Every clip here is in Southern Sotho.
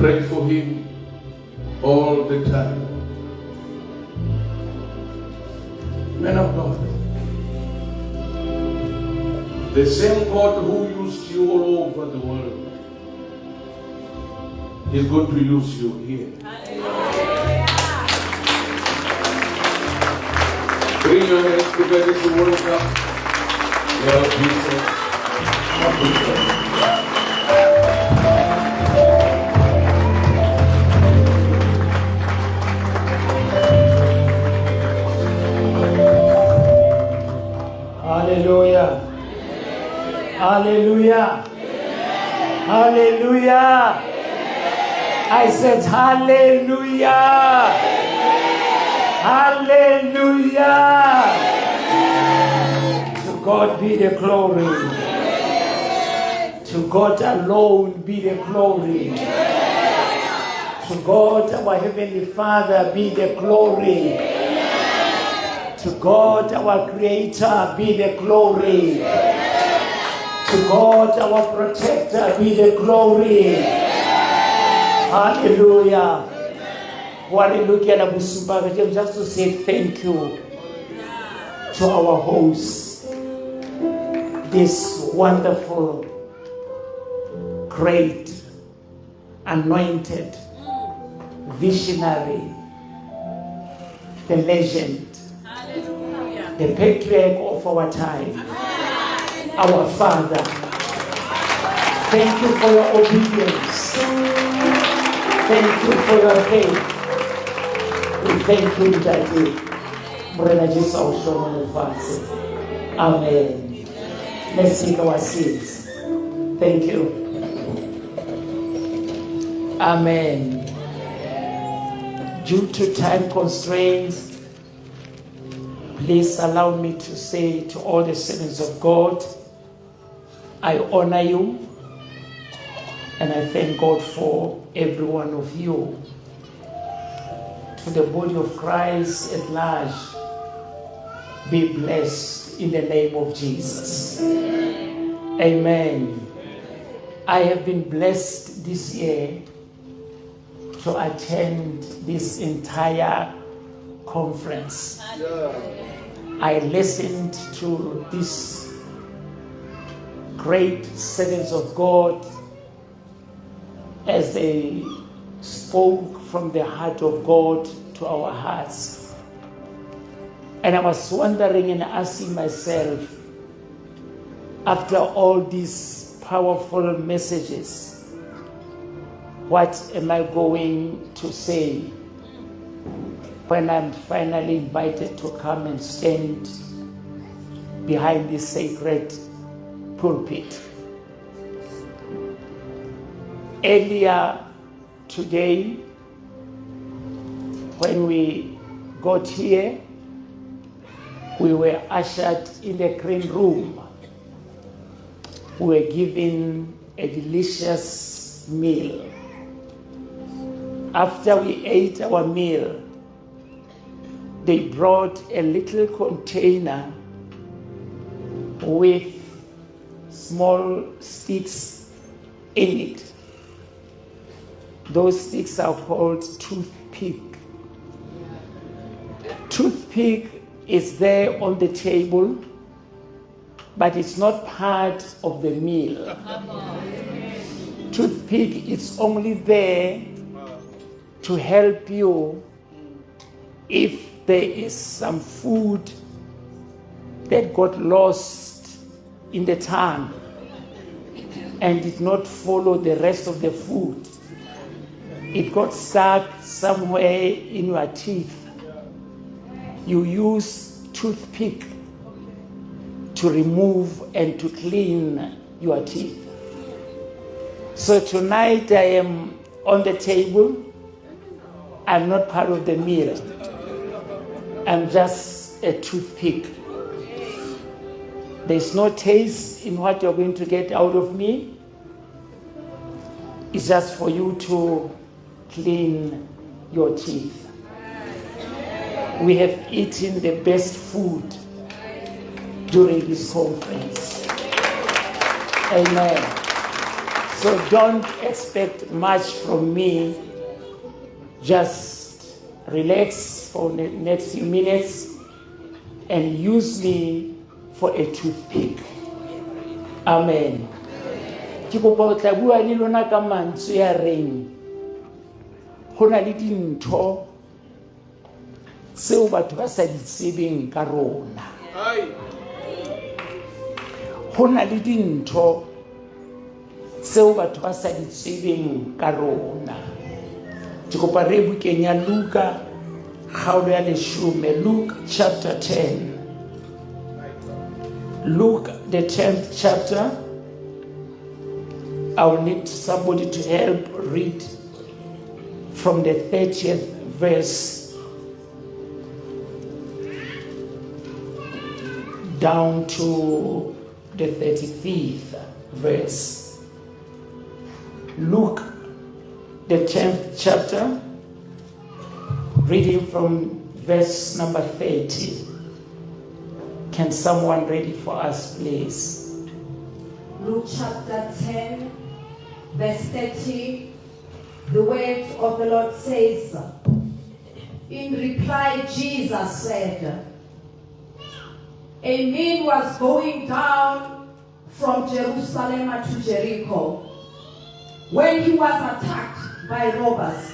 Pray for him all the time. Men of God, the same God who used you all over the world is going to use you here. Bring your hands together to welcome Lord Jesus. Mabuza. Hallelujah. Hallelujah. Hallelujah. I said hallelujah. Hallelujah. To God be the glory. To God alone be the glory. To God, our Heavenly Father, be the glory. To God, our Creator, be the glory. To God, our Protector, be the glory. Hallelujah. Hallelujah. Just to say thank you to our host, this wonderful, great, anointed, visionary, the legend, the patriarch of our time, our Father. Thank you for your obedience. Thank you for your faith. We thank you, Daddy. Morena Jesu a o hlohonolofatse. Amen. Let's take our seats. Thank you. Amen. Due to time constraints, please allow me to say to all the servants of God, I honor you and I thank God for every one of you. To the body of Christ at large, be blessed in the name of Jesus. Amen. I have been blessed this year to attend this entire conference. I listened to these great servants of God as they spoke from the heart of God to our hearts. And I was wondering and asking myself, after all these powerful messages, what am I going to say when I'm finally invited to come and stand behind this sacred pulpit? Earlier today, when we got here, we were ushered in the green room. We were given a delicious meal. After we ate our meal, they brought a little container with small sticks in it. Those sticks are called toothpick. Toothpick is there on the table, but it's not part of the meal. Toothpick is only there to help you if there is some food that got lost in the tongue and did not follow the rest of the food. It got stuck somewhere in your teeth. You use toothpick to remove and to clean your teeth. So tonight I am on the table. I'm not part of the meal. I'm just a toothpick. There's no taste in what you're going to get out of me. It's just for you to clean your teeth. We have eaten the best food during this conference. Amen. So don't expect much from me. Just relax for the next few minutes and use me for a toothpick. Amen. Ke kopa ho tla bua le lona ka mantswe ya reng ho na le dintho tseo batho ba sa di tsebeng ka rona. Ho na le dintho tseo batho ba sa di tsebeng ka rona. Ke kopa re bukeng ya Luka kgaolo ya leshome, Luke chapter 10. Luke the 10th chapter. I will need somebody to help read from the 30th verse down to the 35th verse. Luke, the 10th chapter, reading from verse number 30. Can someone read it for us, please? Luke chapter 10, verse 30. The word of the Lord says, In reply, Jesus said, A man was going down from Jerusalem to Jericho when he was attacked by robbers.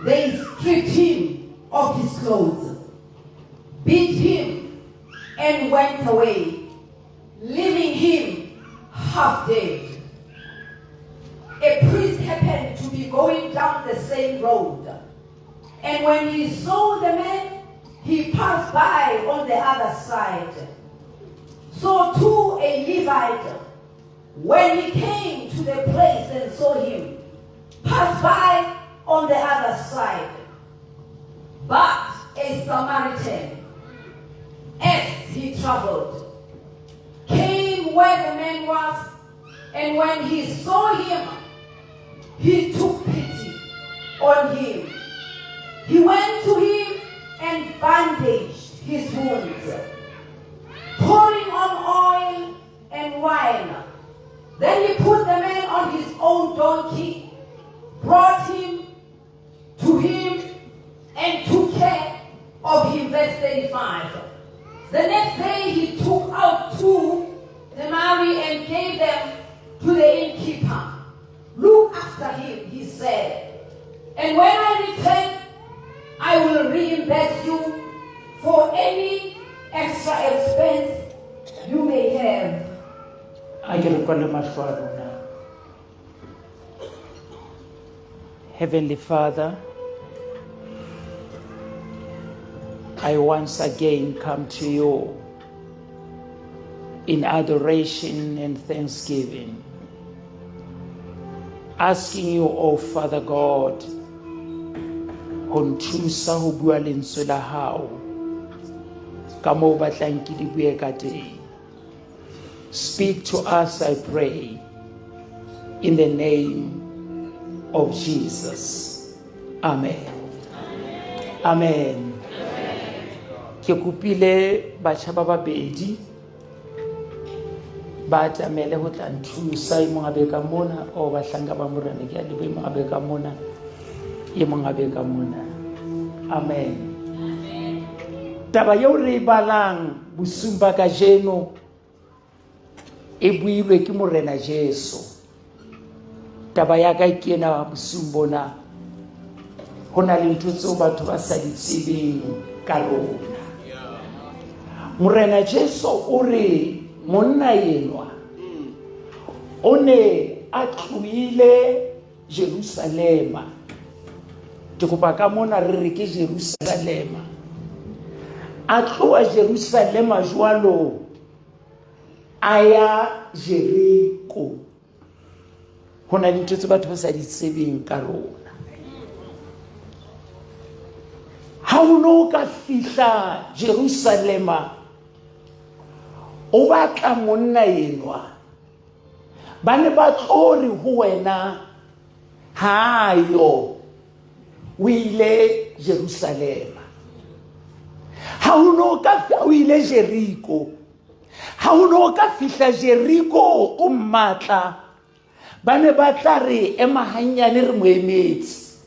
They stripped him of his clothes, beat him, and went away, leaving him half dead. A priest happened to be going down the same road. And when he saw the man, he passed by on the other side. So too a Levite, when he came to the place and saw him, passed by on the other side. But a Samaritan, as he traveled, came where the man was, and when he saw him, he took pity on him. He went to him and bandaged his wounds, pouring on oil and wine. Then he put the man on his own donkey, brought him to him, and took care of him. Verse 35. The next day he took out 2 denarii and gave them to the innkeeper. Look after him, he said. And when I return, I will reimburse you for any extra expense you may have. A ke re kwale mahlo a rona. Heavenly Father, I once again come to you in adoration and thanksgiving, asking you, oh Father God, ho nthusa ho bua lentswe la hao ka moo batlang ke di bue ka teng. Speak to us, I pray, in the name of Jesus. Amen. Amen. Ke kopile batjha ba babedi ba atamele ho tla nthusa, e mong a be ka mona, o bahlanka ba Morena, ke a leboha, e mong a be ka mona, e mong a be ka mona. Amen. Taba eo re e balang bosiung ba kajeno e builwe ke Morena Jesu. Taba ya ka ke ena bosiung bona, ho na le ntho tseo batho ba sa di tsebeng ka rona. Morena Jesu o re monna enwa o ne a tlohile Jerusalema. Ke kopa ka mona re re ke Jerusalema. A tloha Jerusalema jwalo a ya Jeriko. Ho na le ntho tse batho ba sa di tsebeng ka rona. Ha o no ka fihla Jerusalema, o batla monna enwa, ba ne ba tlo re ho wena ha yo, o ile Jerusalema. Ha o no ka o ile Jeriko, ha o no ka fihla Jeriko o mmatla, Ba ne ba tla re ema hannyane re mo emetse.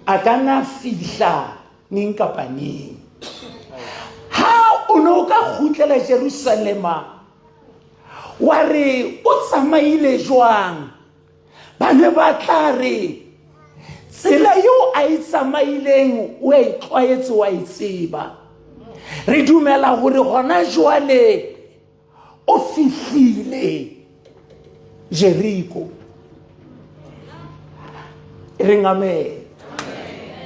A ka nna fihla neng kapa neng. Ha o ne o ka kgutlela Jerusalema wa re o tsamaile jwang? Ba ne ba tla re tsela eo a e tsamaileng o a e tlwaetse wa e tseba. Re dumela hore hona jwale o fihlile Jeriko. Re amen.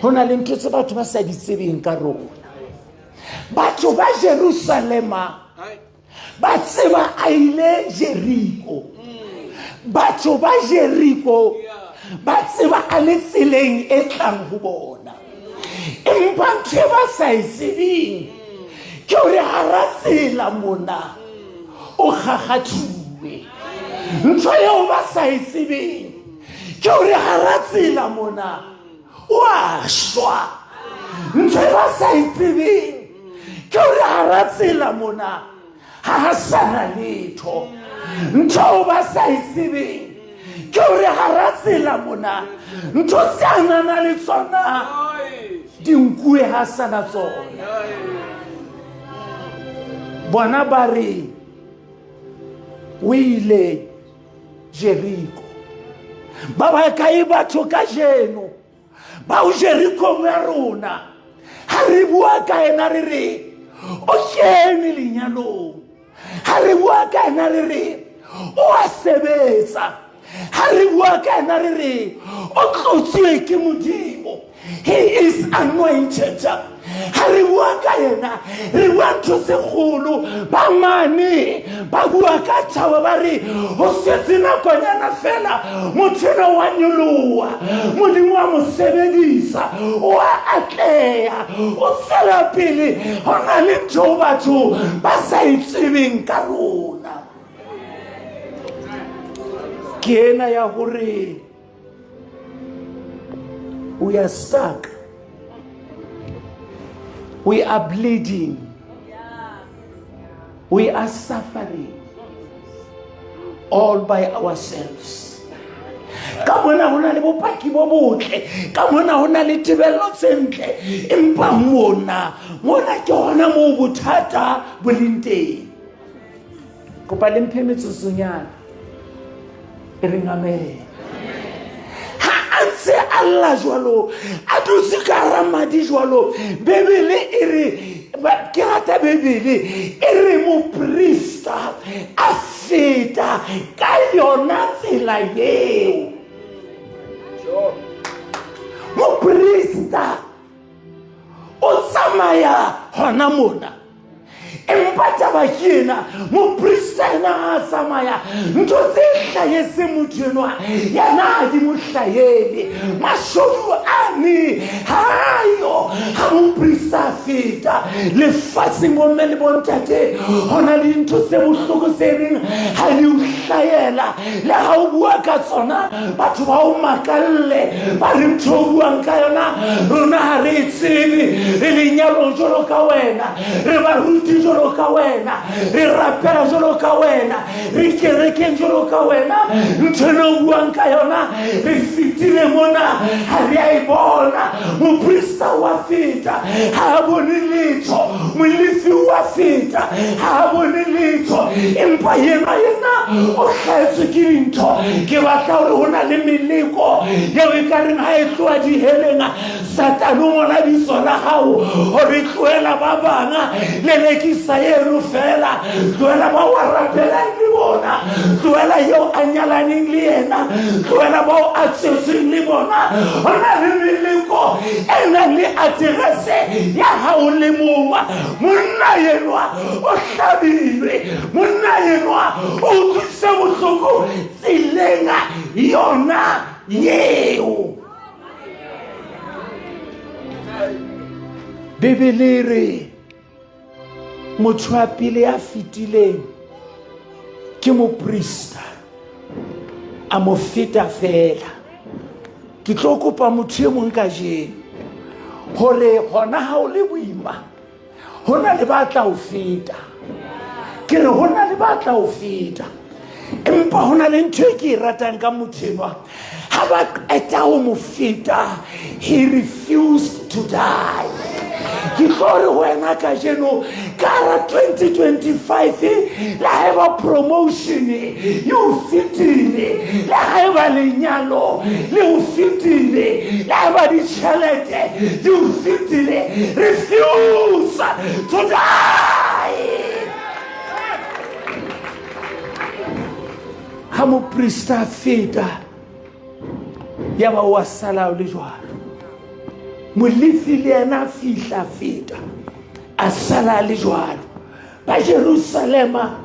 Ho na le ntho tse batho ba sa di tsebeng ka rona. Batho ba Jerusalema ba tseba a ile Jeriko. Batho ba Jeriko ba tseba a le tseleng e tlang ho bona. Empa ntho e ba sa e tsebeng ke hore hara tsela mona o kgakgathuwe. Ntho eo ba sa e tsebeng ke hore hara tsela mona o a shwa. Ntho e ba sa e tsebeng ke hore hara tsela mona ha a sana letho. Ntho eo ba sa e tsebeng ke hore hara tsela mona ntho tse a nana le tsona di nkuwe ha sana tsona. Bona ba re o ile Jeriko. Ba bakae batho kajeno bao Jerikong ya rona ha re bua ka ena re re o kene lenyalong, ha re bua ka ena re re o a sebetsa, ha re bua ka ena re re o tlotswe ke Modimo, he is anointed. Ha re bua ka yena re bua ntho tse kgolo. Ba mane ba bua ka thabo ba re ho setse nakonyana fela motho ena wa nyoloha, Modimo wa mo sebedisa, o a atleha, o tswela pele. Ho na le ntho batho ba sa e tsebeng ka rona, ke ena ya hore we are stuck, we are bleeding, we are suffering all by ourselves. Ka mona ho na le bopaki bo botle, ka mona ho na le tebello tse ntle, empa mona mona ke hona moo bothata bo leng teng. Kopa le mphe metsotsonyana e reng amen. Ha a ntse a lla jwalo, a dutse ka hara madi jwalo, Bibele e re, ke rata Bibele e re moprista a feta ka yona tsela eo. Moprista o tsamaya hona mona, empa taba ke ena, moprista ena ha a tsamaya ntho tse hlahetseng motho enwa yena ha di mo hlahele. Mashodu ane ha ayo ha moprista a feta lefatsheng. Bomme le bontate, ho na le dintho tse bohloko tse reng ha di o hlahela, le ha o bua ka tsona batho ba o makalle, ba re ntho o buang ka yona rona ha re e tsebe. Re lenyalong jwalo ka wena, re baruti jwalo ka wena, re rapela jwalo ka wena, re kerekeng jwalo ka wena, ntho ena o buang ka yona re fetile mona ha re a e bona. Moprista wa feta ha a bone letho, molefi wa feta ha a bone letho, empa yena yena o hlahetswe ke dintho. Ke batla hore ho na le meleko eo e ka reng ha e tloha diheleng, Satane o ngola bitso la hao hore tlohela ba bang, lelekisa eno fela, tlohela ba wa rapelang le bona, tlohela eo a nyalaneng le yena, tlohela bao a tswetsweng le bona. Ho na le meleko e nang le aterese ya hao le mongwa. Monna enwa o hlabilwe, monna enwa o utlwisitse bohloko tseleng yona yeo. Bibele e re motho wa pele ya fetileng ke moprista, a mo feta fela. Ke tlo kopa motho e mong kajeno hore hona ha o le boima, ho na le ba tla o feta. Ke re ho na le ba tla o feta. Empa ho na le ntho e ke e ratang ka motho enwa. Ha ba qeta ho mo feta, he refused to die. Ke tlo re ho wena kajeno ka hara 2025 le haeba promotion e o fetile, le haeba lenyalo le o fetile, le haeba ditjhelete di o fetile, refuse to die. Ha moprista a feta, ya ba wa sala o le jwalo. Molefi le yena a fihla feta, a sala a le jwalo. Ba Jerusalema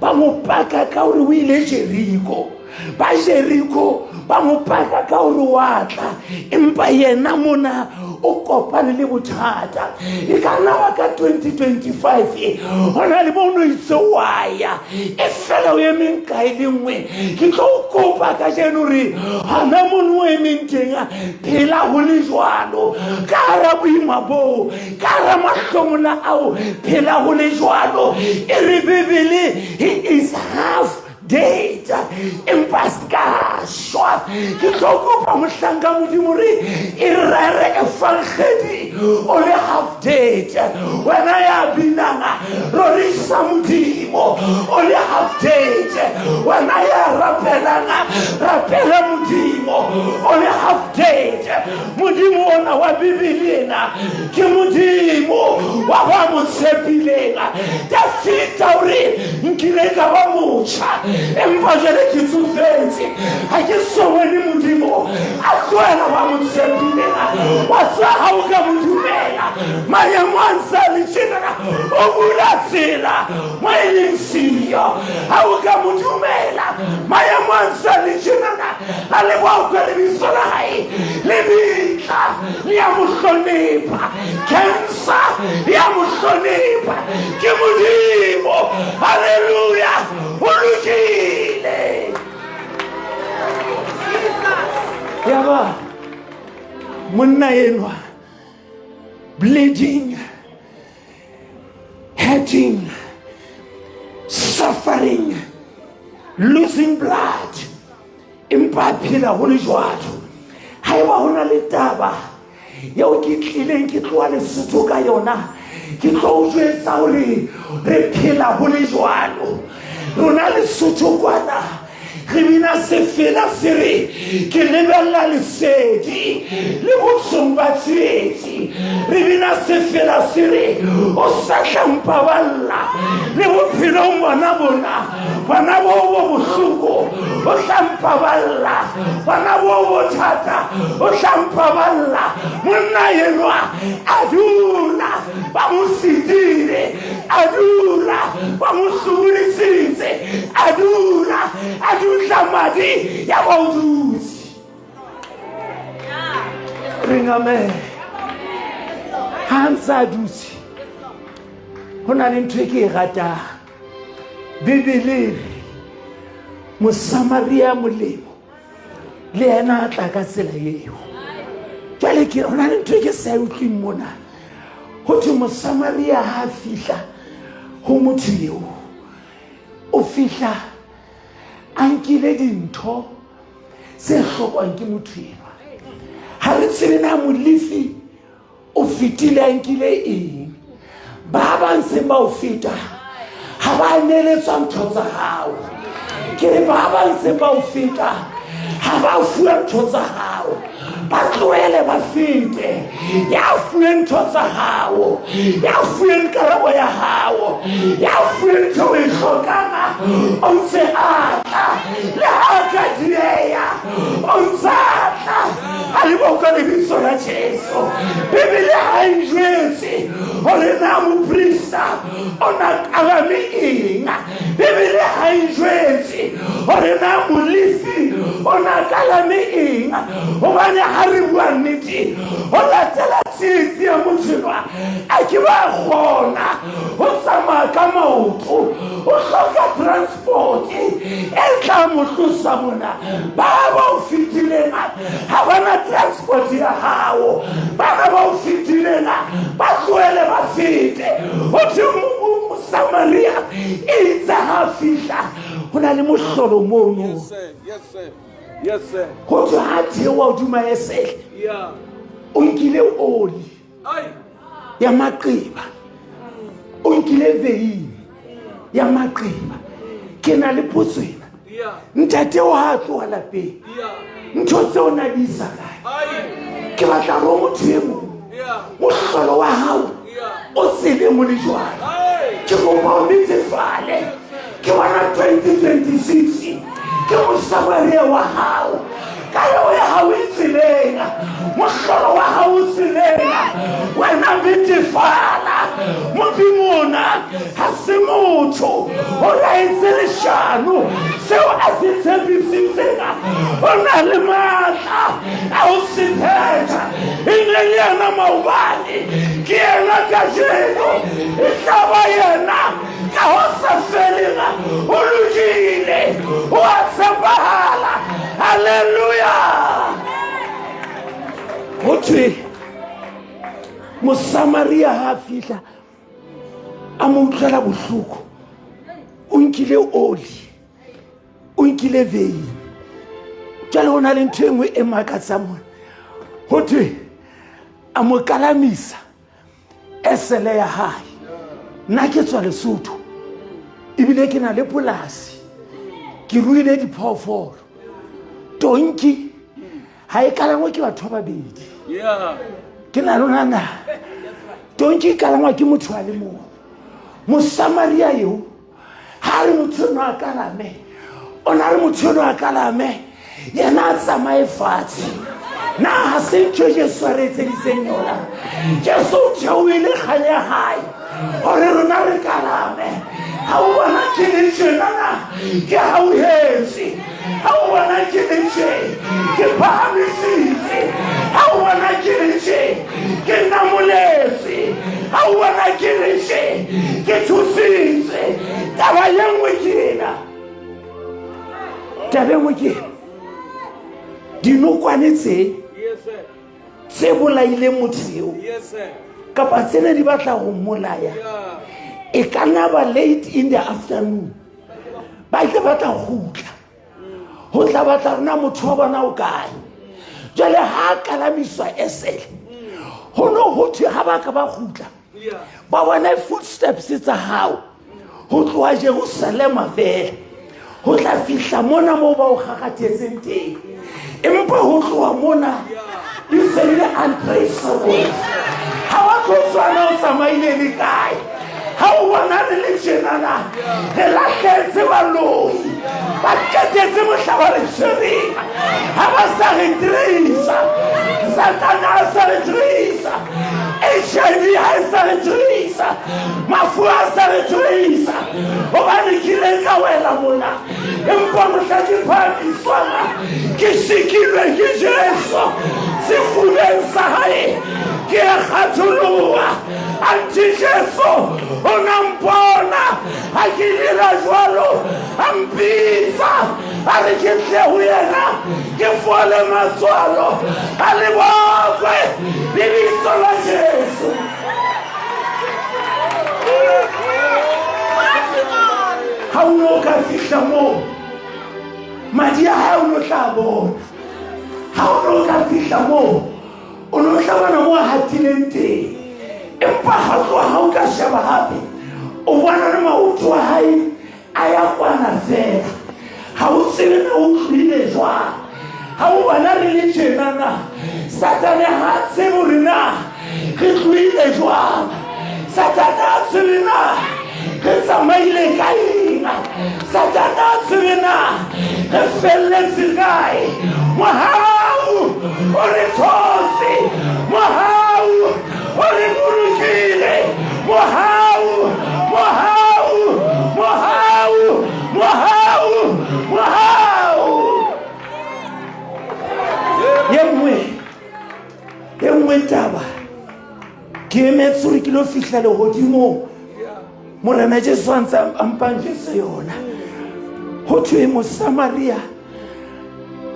ba mo paka ka hore o ile Jeriko. Ba Jeriko ba mo paka ka hore wa tla, empa yena mona o kopane le bothata. E ka nna wa ka 2025 ho na le mo o no itse wa ya, e fela o emeng kae le nngwe. Ke tlo o kopa kajeno re hona mono o emeng teng, phela ho le jwalo ka hara boima boo, ka hara mahlomola ao, phela ho le jwalo. E re Bibele, he is half dead, empa se ka shwa. Ke tlo kopa mohlanka Modimo re e rere efangedi o le half dead. Wena ya binang, rorisa Modimo o le half dead. Wena ya rapelang, rapela Modimo o le half dead. Modimo ona wa Bibele ena ke Modimo wa ba mo tshepileng. Dafita o re nkile ka ba motjha, empa jwale ke tsofetse, ha ke so bone Modimo a tlohela ba mo tshepileng. Wa tseba ha o ka mo dumela, maemo a ntse a le tjena, o bula tsela mo e leng siyo. Ha o ka mo dumela, maemo a ntse a le tjena, a le bokwe lebitso la hae, lebitla le ya mo hlonepha, cancer ya mo hlonepha. Ke Modimo, haleluya, o lokile. Yaba monna enwa bleeding, hurting, suffering, losing blood, empa a phela ho le jwalo. Haeba ho na le taba eo ke tlileng ke tloha Lesotho ka yona, ke tlo o jwetsa hore re phela ho le jwalo. Rona Lesotho kwana re bina sefela se re ke lebella lesedi le bosong ba tsietsi. Re bina sefela se re o sa tla mpaballa le bophelong bona bona, bona bo bo bohloko o tla mpaballa, bona bo bothata o tla mpaballa. Monna enwa a dula ba mo sitile, a dula ba mo hlobodisitse, a dula a dutla madi ya ba o dutse. Reng amen. Ha ntse a dutse, ho na le ntho e ke e ratang. Bibele e re Mosamaria molemo le yena a tla ka tsela eo. Jwale ke ho na le ntho e ke sa e utlweng mona. Ho thwe Mosamaria ha a fihla ho motho eo, o fihla a nkile dintho tse hlokwang ke motho enwa. Ha re tsebe na Molefi o fetile a nkile eng. Ba ba ntseng ba o feta ha ba neletswa ntho tsa hao. Ke re ba ba ntseng ba o feta ha ba fuwe ntho tsa hao, ba tlohele ba fete. Ya fuweng ntho tsa hao, ya fuweng karabo ya hao, ya fuweng ntho o e hlokang, o ntse a tla. Le ha a ka dieha, o ntse a tla. A le bokwe lebitso la Jesu. Bibele ha e njwetse hore na moprista o na kalame eng. Bibele ha e njwetse hore na Molefi o na kalame eng. Hobane ha re bua nnete, ho latela tsietsi ya motho enwa, a ke ba kgona ho tsamaya ka maoto, o hloka transport e tla mo tlosa mona. Ba ba o fetileng ha ba na transport ya hao, bana ba o fetileng ba tlohele ba fete. Ho thwe Mosamaria itse ha fihla Go na le mohlolo mono. Yes, sir. Yes, sir. Yes, sir. Go tswa ha theoha hodima esele. Yeah. O nkile oli Ai. ya maqeba. O nkile veini ya maqeba. Ke na le potso ena. Yeah. Ntate o ha a tloha lapeng. Yeah. Ntho tseo na di isa kae? Ai. Ke batla hore o motho e mong. Yeah. Mohlolo wa hao Yeah. o tseleng o le jwalo. Ai. Ke kopa o netefale. Ke bona 2026 ke mosamaria wa hao. Ka eo ya hao e tseleng. Mohlolo wa hao o tseleng. Wena netefala. Modimo ona ha se motho hore a etse leshano. Seo a se tshepisitseng o na le matla a ho se phetha. E ne le yena maobane, ke yena kajeno, e tla ba yena ka ho sa feleng. O lokile, o a tshepahala. Halleluja. Ho thwe Mosamaria ha a fihla a mo utlwela bohloko. O nkile oli, o nkile veini. Jwale ho na le ntho e nngwe e makatsang mona. Ho thwe a mo kalamisa esele ya hae. Nna ke tswa Lesotho ebile ke na le polasi, ke ruile diphoofolo. Tonki ha e kalangwe ke batho ba babedi. Yeah. Ke na lona na. Tonki e kalangwa ke motho a le mong. Mosamaria eo ha re motho eno a kalame, o na re motho eno a kalame, yena a tsamaye fatshe. Na ha se ntho e Jesu a re etseditseng yona? Jesu o theohile kganya ya hae hore rona re kalame. Ha o bona ke le tjenana, ke hauhetse. Ha o bona ke le tje, ke phahamisitse. Ha o bona ke le tje, ke namoletse. Ha o bona ke le tje, ke thusitse. Taba e nngwe ke ena. Taba e nngwe ke ena. Dinokwane tse Yes, sir. tse bolaileng motho eo Yes, sir. kapa tsene di batla ho mmolaya, Yeah. e ka nna ba late in the afternoon ba tle ba tla kgutla ho tla batla rona motho wa bona o kae. Jwale ha a kalamiswa esele, ho no ho thwe ha ba ka ba kgutla Yeah. ba bona footsteps tsa hao ho tloha Jerusalema fela ho tla fihla mona moo ba o kgakgathetseng teng. Empa ho tloha mona di se di le untraceable. Ha wa tlo tswana o tsamaile le kae. Ha o bona re le tjenana, re lahletse baloi. Ba qetetse mohla ba re tshwereng. Ha ba sa re tracer, Satane ha sa re tracer, HIV ha e sa re tracer, mafu ha sa re tracer. Hobane ke ile ka wela mona, empa mohla ke phahamiswang, ke sikilwe ke Jesu sefubeng sa hae, ke a kgatholoha. Anti Jesu o na mpona ha ke dira jwalo, a mpitsa a re ke tle ho yena ke fole matswalo. A le bokwe lebitso la Jesu. Ha o no ka fihla moo, madi a hae o no tla bona. Ha o no ka fihla moo, o no tla bona moo a hatileng teng. Empa ha tloha ha o ka sheba hape, o bona le maoto a hae a ya kwana fela. Ha o tsebe na o tlohile jwang. Ha o bona re le tjenana, Satane ha a tsebe hore na re tlohile jwang. Satane ha a tsebe na re tsamaile ka eng. Satane ha a tsebe na re felletse kae. Mohau o re thotse, mohau o re bolokile, mohau, mohau, mohau, mohau, mohau. E nngwe taba ke emetse hore ke lo fihla lehodimong, Morena Jesu a ntse a mpang Jesu yona. Ho thwe Mosamaria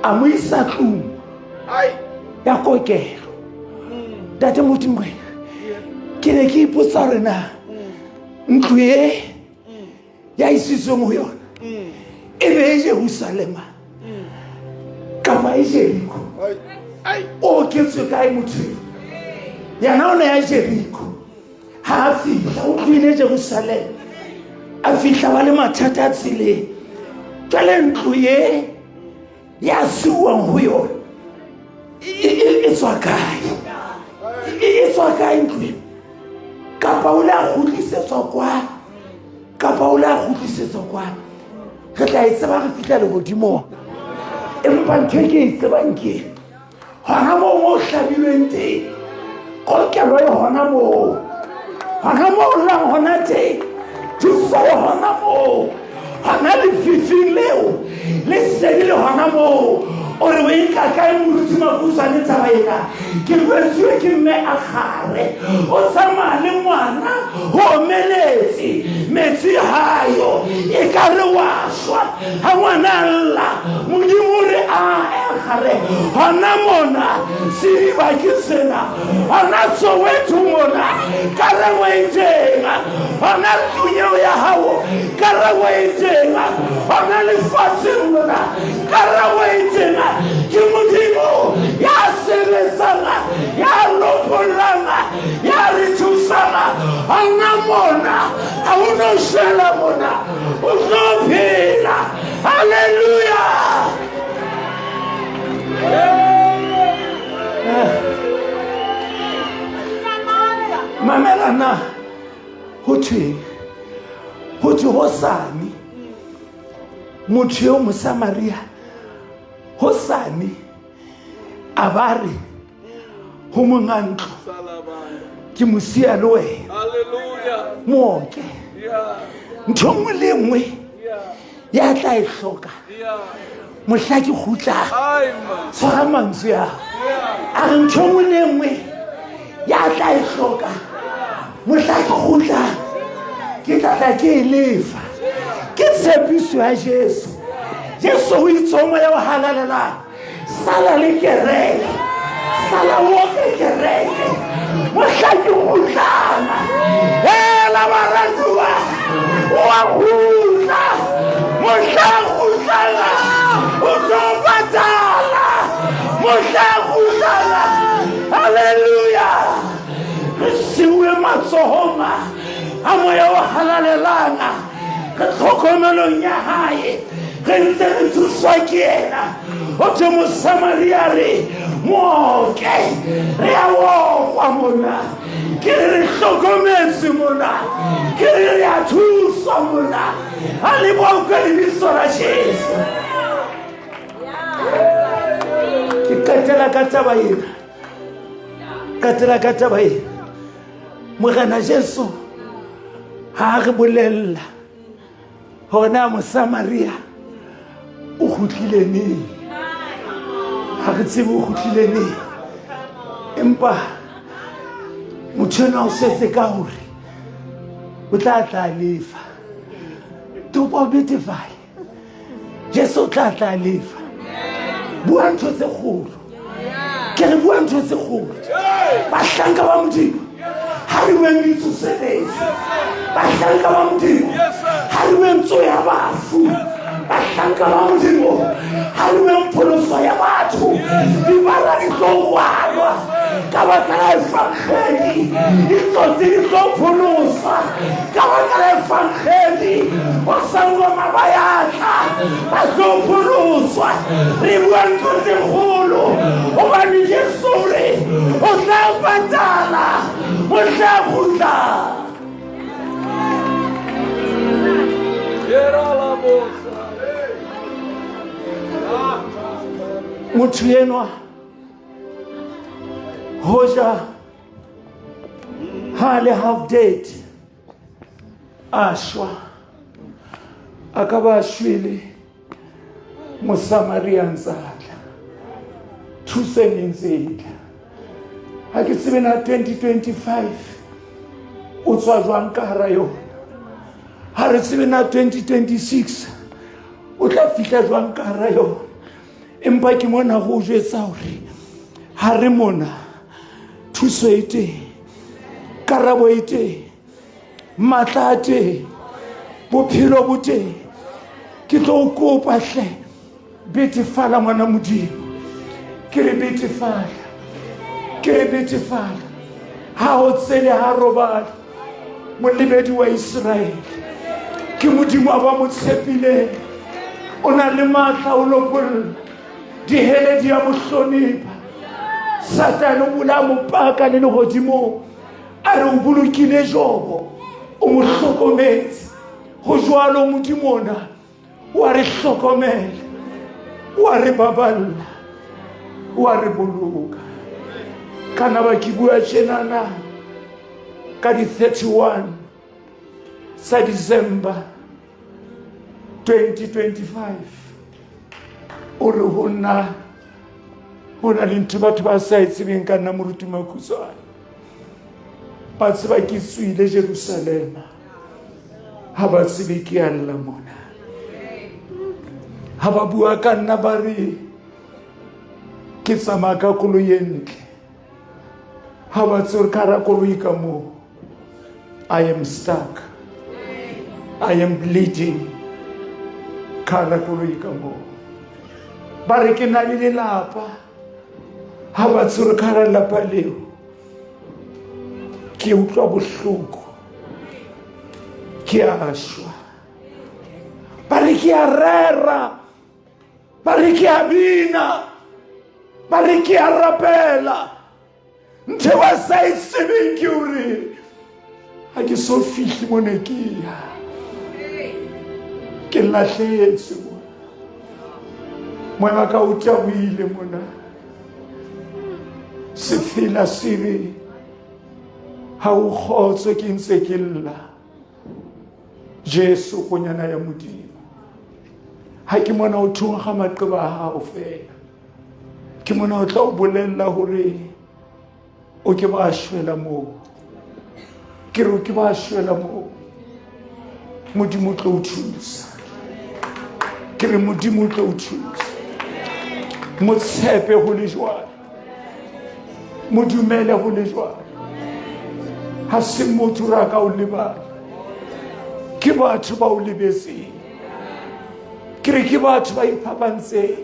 a mo isa tlung ya kokelo. Ntate Modimo, ke ne ke ipotsa hore na ntlo e ya isitsweng ho yona E be e Jerusalema kapa e Jeriko. O oketswe kae motho eo? Yena o ne ya Jeriko. Ha a fihla o tlohile Jerusalema. A fihla ba le mathata a tseleng. Jwale ntlo ye ya siuwang ho yona e tswa kae? E tswa kae ntlo e? Kapa o le a kgutlisetswa kwa? Kapa o le a kgutlisetswa kwa? Re tla e tseba re fihla lehodimong. Empa ntho e ke e tsebang ke hona moo mo hlabilweng teng, kokelo e hona moo, hona moo o llang hona teng, thuso e hona moo, hona lefifing leo lesedi le hona moo. O re o e nka kae moruti Makuswane taba ena? Ke jwetsuwe ke mme a kgare o tsamaya le ngwana ho omeletse metsi hayo e ka re wa shwa ha ngwana a lla. Modimo o re a e kgare hona mona sediba ke sena, hona Soweto mona karabo e teng, hona tlung eo ya hao karabo e teng, hona lefatsheng mona karabo e teng. Ke Modimo ya sebetsang, ya lopollang, ya re thusang hona mona. Ha o no shwela mona, o tlo phela. Halleluja. Mamela na ho thweng? Ho thwe hosane motho eo Mosamaria hosane a ba re ho monga ntlo, ke mo siya le wena, mooke ntho nngwe le nngwe ya tla e hloka mohla ke kgutlang. Tshwara mantswe ao a re ntho nngwe le nngwe ya tla e hloka mohla ke kgutlang, ke tla tla ke e lefa. Ke tshepiso ya Jesu. Jesu o itse ho Moya o Halalelang, sala le kereke, sala o oke kereke mohla ke kgutlang. Hela baratuwa, o a kgutla mohla kgutlang, o tlo patala mohla kgutlang. Halleluja. Re siuwe matsohong a Moya o Halalelang, re tlhokomelong ya hae, re ntse re thuswa ke yena. O thwe Mosamaria re mooke, re a okwa mona, ke re re hlokometse mona, ke re re a thuswa mona. Ha le bokwe lebitso la Jesu. Ke qetela ka taba ena, qetela ka taba ena. Morena Jesu ha re bolella hore na Mosamaria o kgutlile neng, ha re tsebe o kgutlile neng, empa motho enwa o setse ka hore o tla tla lefa. Topa o betefale, Jesu o tla tla lefa. Bua ntho tse kgolo, ke re bua ntho tse kgolo. Bahlanka ba Modimo, ha re bueng ditsoseletso. Bahlanka ba Modimo, ha re bueng tso ya bafu. Bahlanka ba Modimo, ha re bueng pholoso ya batho. Dibara di tlo kwalwa ka baka la evangeli, ditsotsi di tlo pholoswa ka baka la evangeli, bosangoma ba ya tla ba tlo pholoswa. Re bua ntho tse kgolo hobane Jesu re o tla patala mohla kgutlang. Motho enwa hoja ha le half dead a shwa, a ka ba shwele Mosamaria ntse a tla, thuso e ntse e tla. Ha ke tsebe na 2025 o tswa jwang ka hara yona, ha re tsebe na 2026 o tla fihla jwang ka hara yona, empa ke mona go o jwetsa hore ha re mona thuso e teng, karabo e teng, matla a teng, bophelo bo teng. Ke tlo o kopa hle betefala ngwana Modimo. Ke re betefala, ke re betefala. Ha o tsele ha robala. Molebedi wa Iseraele ke Modimo a ba mo tshepileng. O na le matla o lopolla dihele di a mo hlonipha. Satane o bula mo paka le lehodimong, a re o bolokile Jobo, o mo hlokometse. Ho jwalo Modimo ona wa re hlokomela, wa re baballa, wa re boloka. Kana ba ke bua tjenana ka di 31 tsa December 2025, o re ho nna ho na le ntho batho ba sa e tsebeng ka nna moruti Makhutshwane. Ba tseba ke tswile Jerusalema, ha ba tsebe ke a lla mona. Ha ba bua ka nna ba re ke tsamaya ka koloi e ntle, ha ba tsebe ka hara koloi ka moo I am stuck, I am bleeding ka hara koloi ka moo. Ba re ke na le lelapa, ha ba tsebe ka hara lelapa leo ke utlwa bohloko, ke a shwa. Ba re ke a rera, ba re ke a bina, ba re ke a rapela. Ntho ba sa e tsebeng ke hore ha ke so fihle mo ne ke ya, ke lahlehetswe mona. Moya wa ka o tabohile mona. Sefela se re ha o kgotso ke ntse ke lla. Jesu konyana ya Modimo, ha ke mona o thonkga maqeba a hao fela, ke mona o tla o bolella hore o ke ba shwela moo. Ke re o ke ba shwela moo. Modimo o tlo o thusa. Ke re Modimo o tlo o thusa. Mo tshepe ho le jwalo, mo dumele ho le jwalo. Ha se motho ra ka o lebala, ke batho ba o lebetseng. Ke re ke batho ba iphapantseng,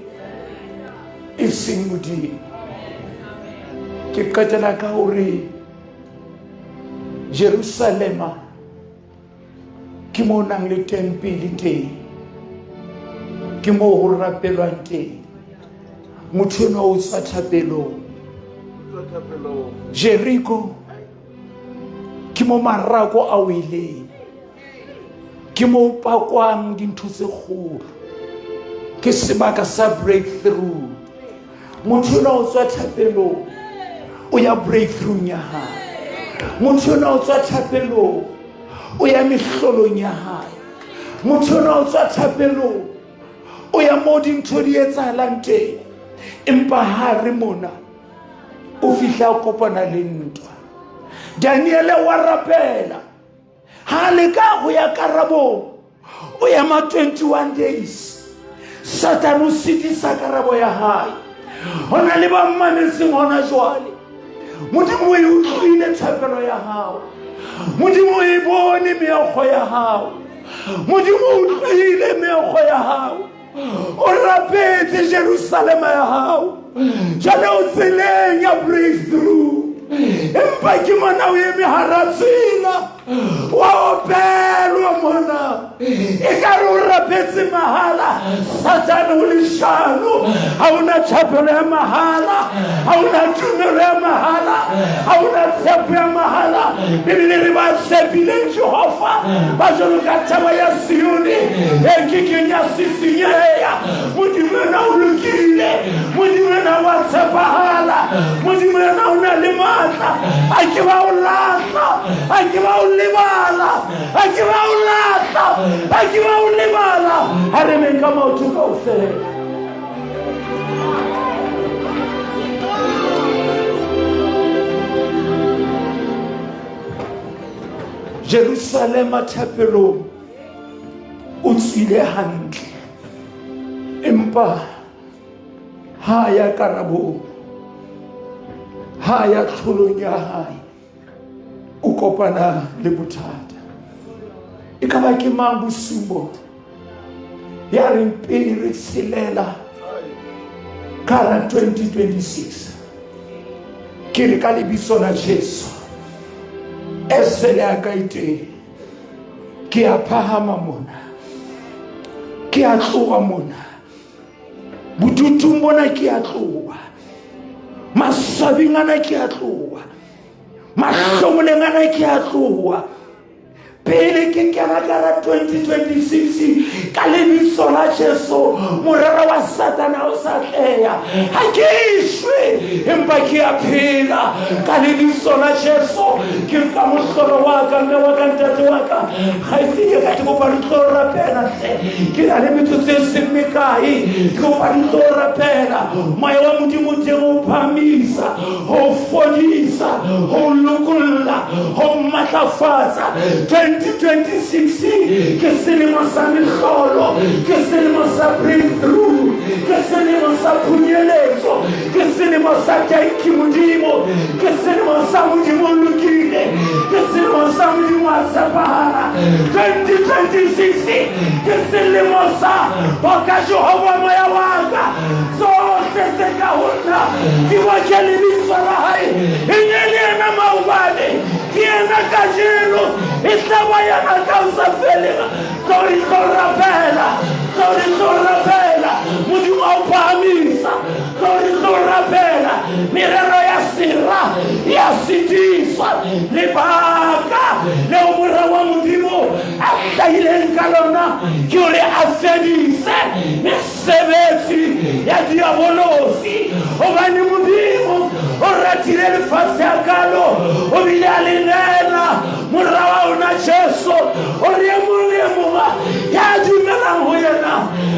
e seng Modimo. Ke qetela ka hore Jerusalema ke mo nang le tempele teng, ke moo ho rapelwang teng. Motho enwa o tswa thapelong. Jeriko ke mo marako a weleng, ke mo pakwang dintho tse kgolo, ke sebaka sa breakthrough. Motho enwa o tswa thapelong, o ya breakthroughng ya hae. Motho enwa o tswa thapelong, o ya mehlolong ya hae. Motho enwa o tswa thapelong, o ya moo dintho di etsahalang teng. Empa ha re mona o fihla a kopana le ntwa. Daniele wa rapela, ha leka ho ya karabong, o ema 21 days. Satane o sitisa karabo ya hae. Ho na le ba mmametseng hona jwale. Modimo o e utlwile thapelo ya hao. Modimo o e bone meokgo ya hao. Modimo o utlwile meokgo ya hao. O rapetse Jerusalema ya hao. Jwale o tseleng ya breakthrough, empa ke mona o eme hara tsela, wa opelwa mona, e ka re o rapetse mahala. Satane o leshano. Ha ona thapelo ya mahala, ha ona tumelo ya mahala, ha ona tshepo ya mahala. Bibele re ba tshepileng Jehova ba jwalo ka thaba ya Sione e kekeng ya sisinyeha. Modimo ena o lokile, Modimo ena wa tshepahala, Modimo ena o na le matla. A ke ba o lahla, a ke ba o lebala, a ke ba o lahla, a ke ba o lebala. Ha re meng ka maoto kaofela. Jerusalema thapelong o tswile hantle, empa ha ya karabong, ha ya tlholong ya hae, o kopana le bothata. E ka ba ke mang bosiung bona? Ya reng pele re tshelela ka hara 2026, ke re ka lebitso la Jesu, esele ya ka e teng, ke a phahama mona, ke a tloha mona bodutung bona, ke a tloha maswabing ana, ke a tloha mahlomoleng ana, ke a tloha pele ke kena ka ra 2026 ka lebitso la Jesu. Morero wa Satana o sa tleya, ha ke shwe empa ke a phela ka lebitso la Jesu. Ke nka mohlolo wa ka, mme wa ka, ntate wa ka, kgaitsedi ka, ke kopa re tlo rapela hle. Ke na le metsotso e seng mekae, ke kopa re tlo rapela. Moya wa Modimo teng o phahamisa, ho fodisa, ho lokolla, ho matlafatsa. 2026 ke selemo sa mehlolo, ke selemo sa breakthrough, ke selemo sa phunyeletso, ke selemo sa thank you Modimo, ke selemo sa Modimo o lokile, ke selemo sa Modimo a tshepahala. 2026 ke selemo sa boka Jehova moya wa ka, tsohle tse ka ho nna di boke lebitso la hae. E ne le yena maobane, ke yena kajeno, e tla ba yena ka ho sa feleng. Tlo re tlo rapela, tlo re tlo rapela, Modimo a o phahamisa. Tlo re tlo rapela, merero ya sera ya sitiswa. Lebaka leo mora wa Modimo a hlahileng ka lona ke hore a fedise mesebetsi ya diabolosi, hobane Modimo o ratile lefatshe a kalo, o bile a le neela mora wa ona Jesu, hore e mong le e mong ya dumelang ho yena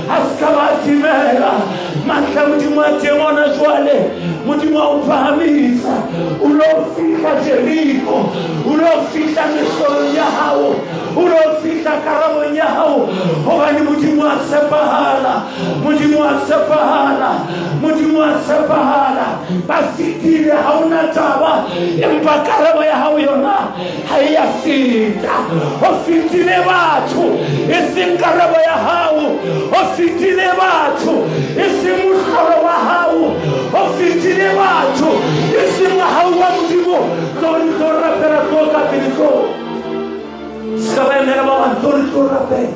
a se ka ba timela. Matla Modimo a teng ona jwale, Modimo a o phahamisa. O lo fihla Jeriko, o lo fihla mehlolong ya hao, o lo fihla karabong ya hao, hobane Modimo a tshepahala, Modimo a tshepahala, Modimo a tshepahala. Ba fetile, ha ona taba, empa karabo ya hao yona ha e ya feta. O fetile batho, e seng karabo ya hao. O fetile batho, e seng mohlolo wa hao. O fetile batho, e seng mohau wa Modimo. Tlo re tlo rapela, tlo ka pele, tlo se ka ba emela ba bang. Tlo re tlo rapela,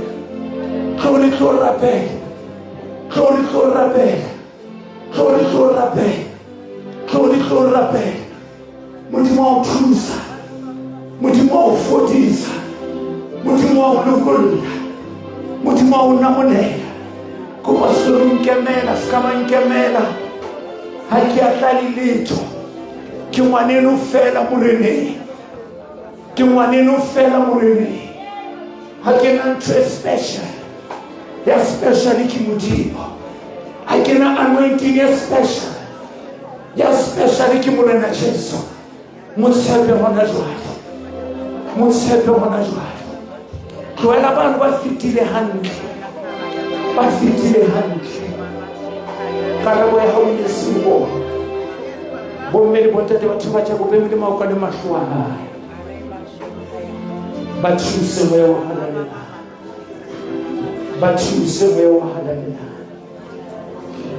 tlo re tlo rapela, tlo re tlo rapela, tlo re tlo rapela, tlo re tlo rapela. Modimo wa o thusa, Modimo wa o fodisa, Modimo wa o lokolla, Modimo wa o namolela. Kopa se lo nkemela, se ka ba nkemela, ha ke a tla le letho. Ke ngwaneno fela moreneng, ke ngwaneno fela moreneng. Ha ke na ntho e special, ya special ke Modimo. Ha ke na anointing e special, ya special ke Morena Jesu. Mo tshepe hona jwale, mo tshepe hona jwale. Tlohela bano ba fetile hantle, ba fetile hantle. Karabo ya hao e seng bona. Bomme le bontate, batho ba tjha, kope Modimo a o kwale mahlo a hae, ba thuse moya o halalelang, ba thuse moya o halalelang,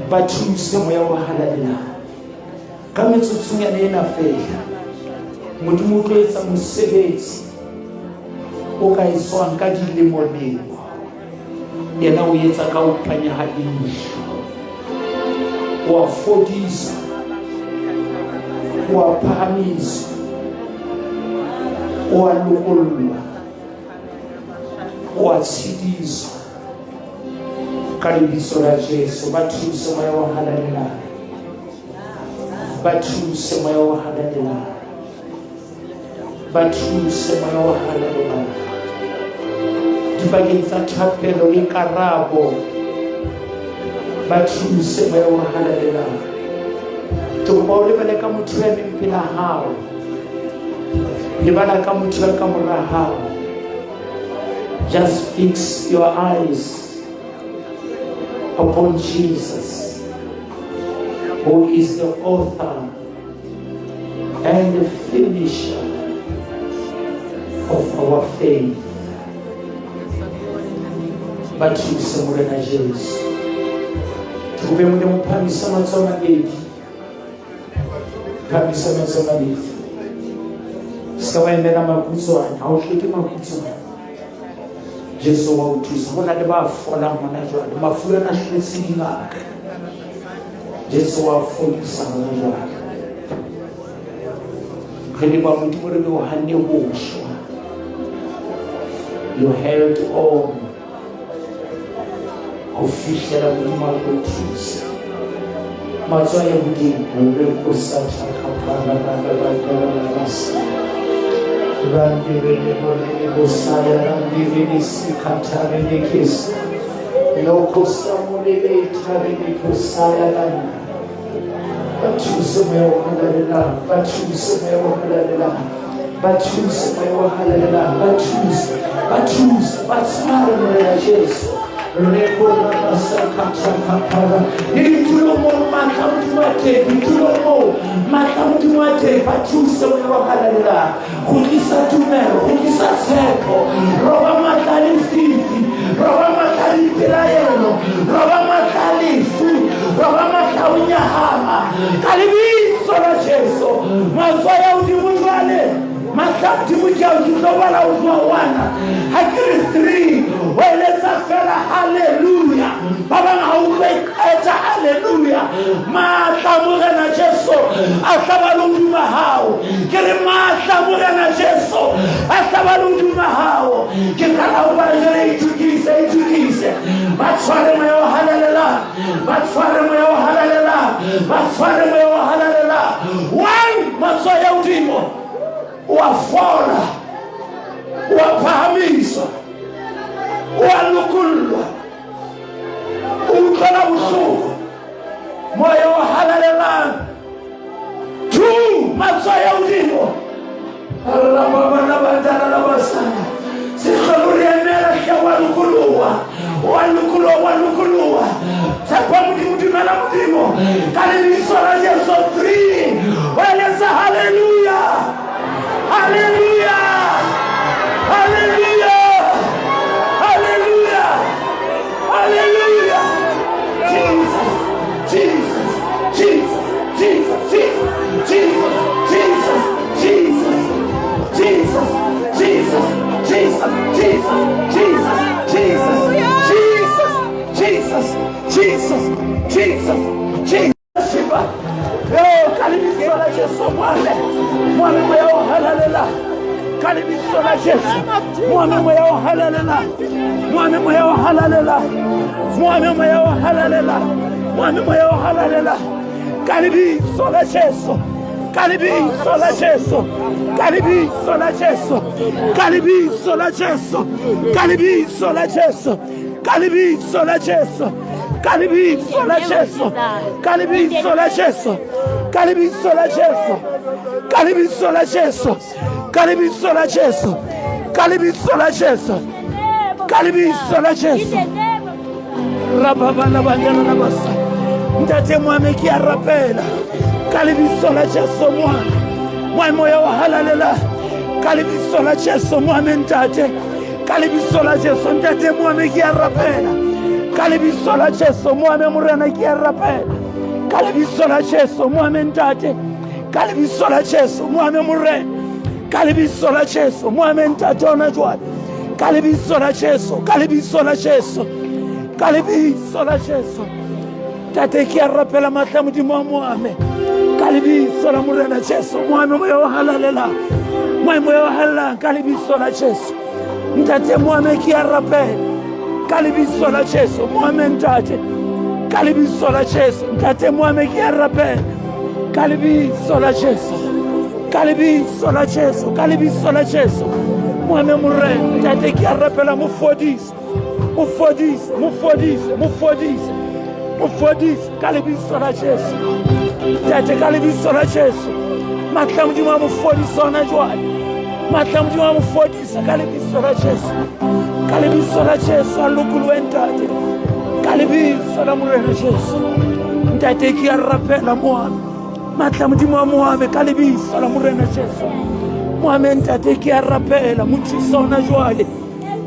ba thuse moya o halalelang. Ka metsotsonyana ena fela, Modimo o tlo etsa mosebetsi o ka etswang ka dilemolemo, yena o etsa ka ho panya ha leihlo. O a fodisa, o a phahamisa, o a lokolla, o a tshedisa ka lebitso la Jesu. Ba thuse moya o halalelang, ba thuse moya o halalelang, ba thuse moya o halalelang dipakeng tsa thapelo le karabo. Ba thuse moya o halalelang. Ke kopa o lebale ka motho ya leng pela hao, lebala ka motho ya ka mora hao. Just fix your eyes upon Jesus, who is the author and the finisher of our faith. Ba thuse Morena Jesu. Ke kope Modimo phamisa matsoho a mabedi. Phamisa matsoho a mabedi. Se ka wa emela makhutshwane, ha o hloke makhutshwane. Jesu wa o thusa. Ho na le ba folang hona jwale. Mafu ana a hlotse dingaka. Jesu wa fodisa hona jwale. Re leboha Modimo re be o hanne ho shwa. You held on ho fihlela Modimo a tlo thusa. Matsoho a ye hodimo re ko sa thaka para ba ba ba ba ba ba sa. Randi re le bo re le bo sa ya randi re le si khatha re le kesa. Loko sa mo le le tha re le ko sa ya randi. Ba thuse moya o halalelang, ba thuse moya o halalelang, ba thuse moya o halalelang, ba thuse, ba thuse, ba tshware Morena Jesu. Re ko ra ba sa khatha khaphara. Le ditulong moo matla a Modimo a teng, ditulong moo matla a Modimo a teng, ba thuse moya o halalelang. Kgutlisa tumelo, kgutlisa tshepo, roba matla a lefifi, roba matla a dipelaelo, roba matla a lefu, roba matla a ho nyahama. Ka lebitso la Jesu, matsoho ya hodimo jwale, matla a Modimo ke ao, ke tlo bala ho tloha one, ha ke re three, o eletsa fela halleluja. Ba bang ha utlwe qeta halleluja. Matla a Morena Jesu a tla ba le hodima hao. Ke re matla a Morena Jesu a tla ba le hodima hao. Ke qala ho bala jwale, itukise, itukise. Ba tshware moya o halalelang, ba tshware moya o halalelang, ba tshware moya o halalelang. One, matsoho ya hodimo, o a fola, o a phahamiswa, o a lokollwa, o utlwela bohloko, moya o halalelang. Two, matsoho ya hodimo. Rababalabadalabasaya. Se hlole o re emela hle, wa lokoloha, wa lokoloha, wa lokoloha. Tshepa Modimo, dumela Modimo ka lebitso la Jesu. Three, wa eletsa halleluja, halleluja, halleluja, halleluja, halleluja. Jesus, Jesus, Jesus, Jesus, Jesus, Jesus, Jesus, Jesus, Jesus, Jesus, Jesus, Jesus, Jesus, Jesus, Jesus, Jesus, Jesus, Jesus, Jesus. Shiba. Yo, ka lebitso la Jesu, moame, moame moya o halalelang. Ka lebitso la Jesu, moame moya o halalelang, moame moya o halalelang, moame moya o halalelang, moame moya o halalelang. Ka lebitso la Jesu, ka lebitso la Jesu, ka lebitso la Jesu, ka lebitso la Jesu, ka lebitso la Jesu, ka lebitso la Jesu, ka lebitso la Jesu, ka lebitso la Jesu, ka lebitso la Jesu, ka lebitso la Jesu, ka lebitso la Jesu, ka lebitso la Jesu, ka lebitso la Jesu. Rababalabandalabasa. Ntate moame ke a rapela ka lebitso la Jesu, moame, moame moya o halalelang ka lebitso la Jesu, moame ntate, ka lebitso la Jesu, ntate moame ke a rapela ka lebitso la Jesu, moame Morena ke a rapela ka lebitso la Jesu, moame ntate, ka lebitso la Jesu, moame Morena, ka lebitso la Jesu, moame ntate ona jwale, ka lebitso la Jesu, ka lebitso la Jesu, ka lebitso la Jesu. Tate ke a rapela matla a Modimo a moame ka lebitso la Morena Jesu, moame moya o halalelang, moame moya o halalelang ka lebitso la Jesu. Ntate moame ke a rapela ka lebitso la Jesu, moame ntate, ka lebitso la Jesu, ntate moame ke a rapela ka lebitso la Jesu, ka lebitso la Jesu, ka lebitso la Jesu, moame Morena, ntate ke a rapela, mo fodise, mo fodise, mo fodise, mo fodise, mo fodise ka lebitso la Jesu, ntate, ka lebitso la Jesu, matla a Modimo a mo fodise hona jwale, matla a Modimo a mo fodise ka lebitso la Jesu, ka lebitso la Jesu, a lokolohe ntate, ka lebitso la Morena Jesu. Ntate ke a rapela moame, matla a Modimo a moame ka lebitso la Morena Jesu, moame ntate ke a rapela, mo thuse hona jwale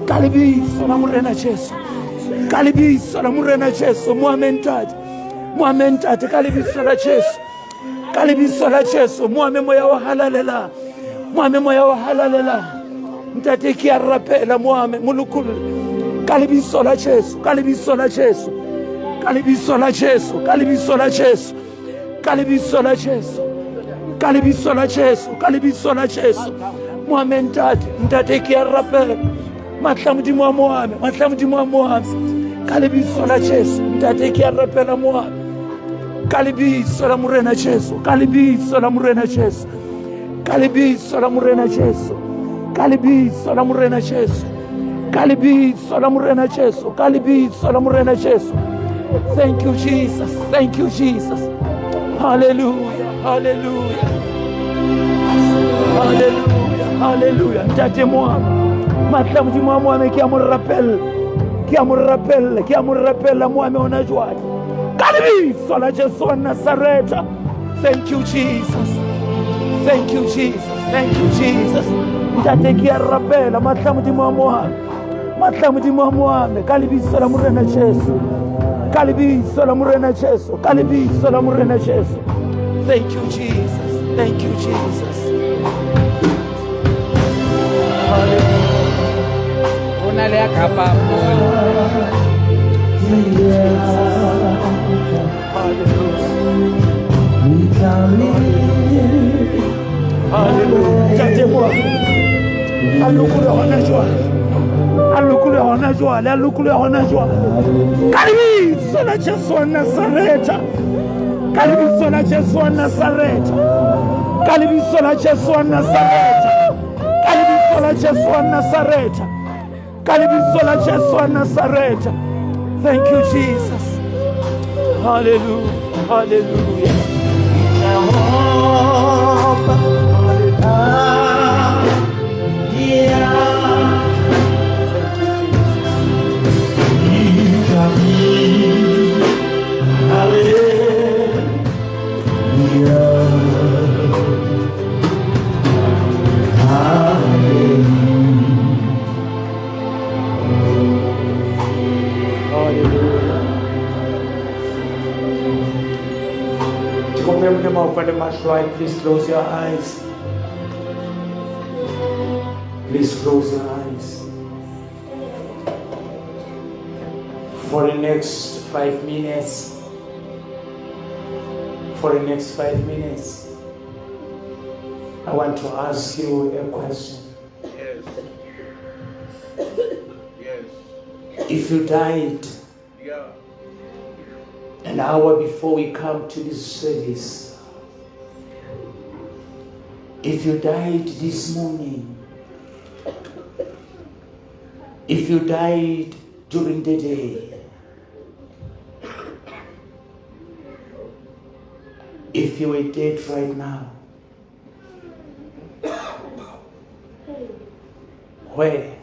ka lebitso la Morena Jesu. Ka lebitso la Morena Jesu, mo ame ntate. Mo ame ntate ka lebitso la Jesu. Ka lebitso la Jesu, mo ame moya o halalelang. Mo ame moya o halalelang. Ntate ke a rapela mo ame mo lokolle. Ka lebitso la Jesu, ka lebitso la Jesu. Ka lebitso la Jesu, ka lebitso la Jesu. Ka lebitso la Jesu. Ka lebitso la Jesu, ka lebitso la Jesu. Mo ame ntate, ntate ke a rapela. Matla Modimo a mo ame, matla Modimo a mo ame. Ka lebitso la Jesu, ntate ke a rapela mo ame. Ka lebitso la Morena Jesu, ka lebitso la Morena Jesu. Ka lebitso la Morena Jesu. Ka lebitso la Morena Jesu. Ka lebitso la Morena Jesu. Ka lebitso la Morena Jesu. Thank you Jesus. Thank you Jesus. Hallelujah. Hallelujah. Hallelujah. Hallelujah. Ntate Moame. Matla Modimo wa Moame ke a mo rapella. Ke a mo rapella. Ke a mo rapella Moame hona jwale. Ka lebitso la Jesu wa Nazaretha. Thank you Jesus. Thank you Jesus. Thank you Jesus. Ntate ke a rapela matla Modimo wa Moame. Matla Modimo wa Moame ka lebitso la Morena Jesu. Ka lebitso la Morena Jesu. Ka lebitso la Morena Jesu. Thank you Jesus. Thank you Jesus. Hallelujah. Ho na le ya kapang mole. Thank you Jesus. Hallelujah. Hallelujah. Ntate Moame. A lokolohe hona jwale. A lokolohe hona jwale. A lokolohe hona jwale. Ka lebitso la Jesu wa Nazaretha. Ka lebitso la Jesu wa Nazaretha. Ka lebitso la Jesu wa Nazaretha. Ka lebitso la Jesu wa Nazaretha. Ka lebitso la Jesu wa Nazaretha. Thank you Jesus. Hallelujah. Hallelujah. Thank you Jesus. Hallelujah. Ke kope Modimo a o fane mahlo a hae. Please close your eyes. Please close your eyes. For the next 5 minutes, for the next 5 minutes, I want to ask you a question. Yes. Yes. If you died Yeah. an hour before we come to this service, if you died this morning, if you died during the day, if you were dead right now, where